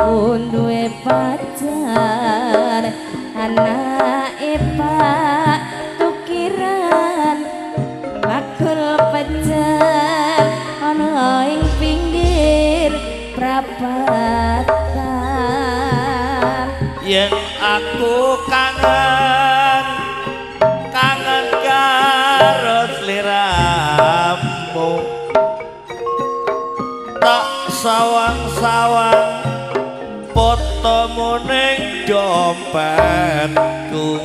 Aku duwe pacar anake Pak Tukiran bakul pecel ana ing pinggir prapatan. Yen aku kangen kangen karo sliramu, tak sawang-sawang fotomu ning dompetku.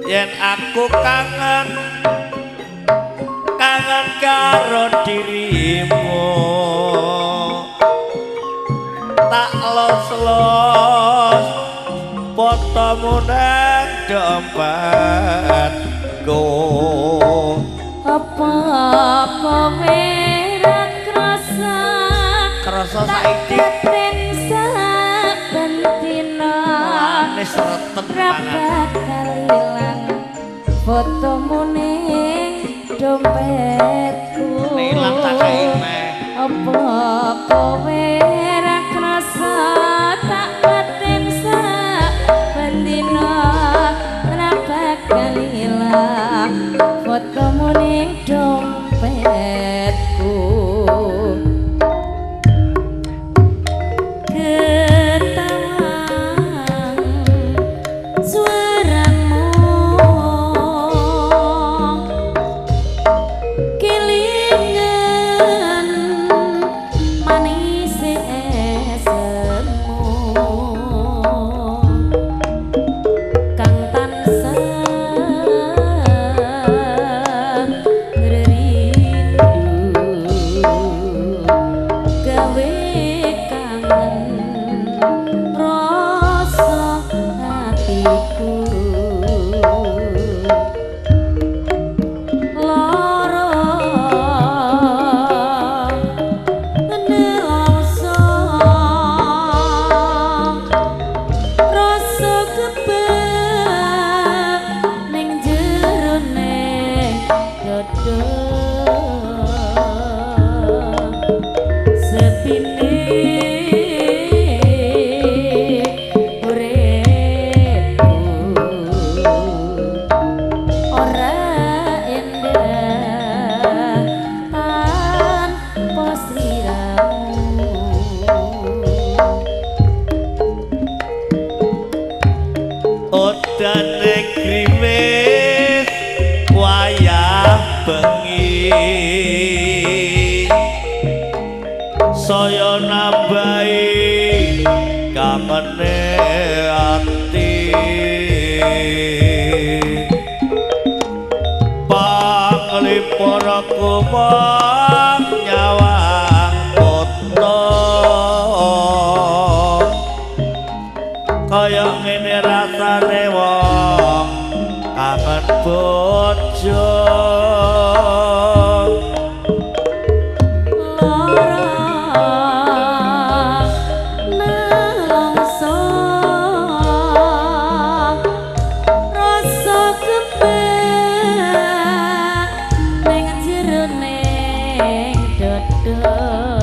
Yen aku kangen kangen karo dirimu, tak los-los fotomu nang dompetku. Apa kowe ra krasa Krasa saiki batin saben dina manis reten ra mangan. Bakal ilang fotomu ning dompetku. Nilang tak kei meh. Apa kowe ra krasa tak batin saben dina ra bakal ilang fotomu ning dompetku. Ketawang suaramu kelingan manis esemu kang tansah rindu gawe kangen rasa atiku lara nelongso rasa kebak ning jerone dada sepine uripku ora endah tanpa sliramu. Odane grimis wayah bengi saya nambahi kangene ati, panglipur kumang nyawang foto kaya ngene rasane wong kangen bojo. Lara nelongso rasa kebak ning jerone dada.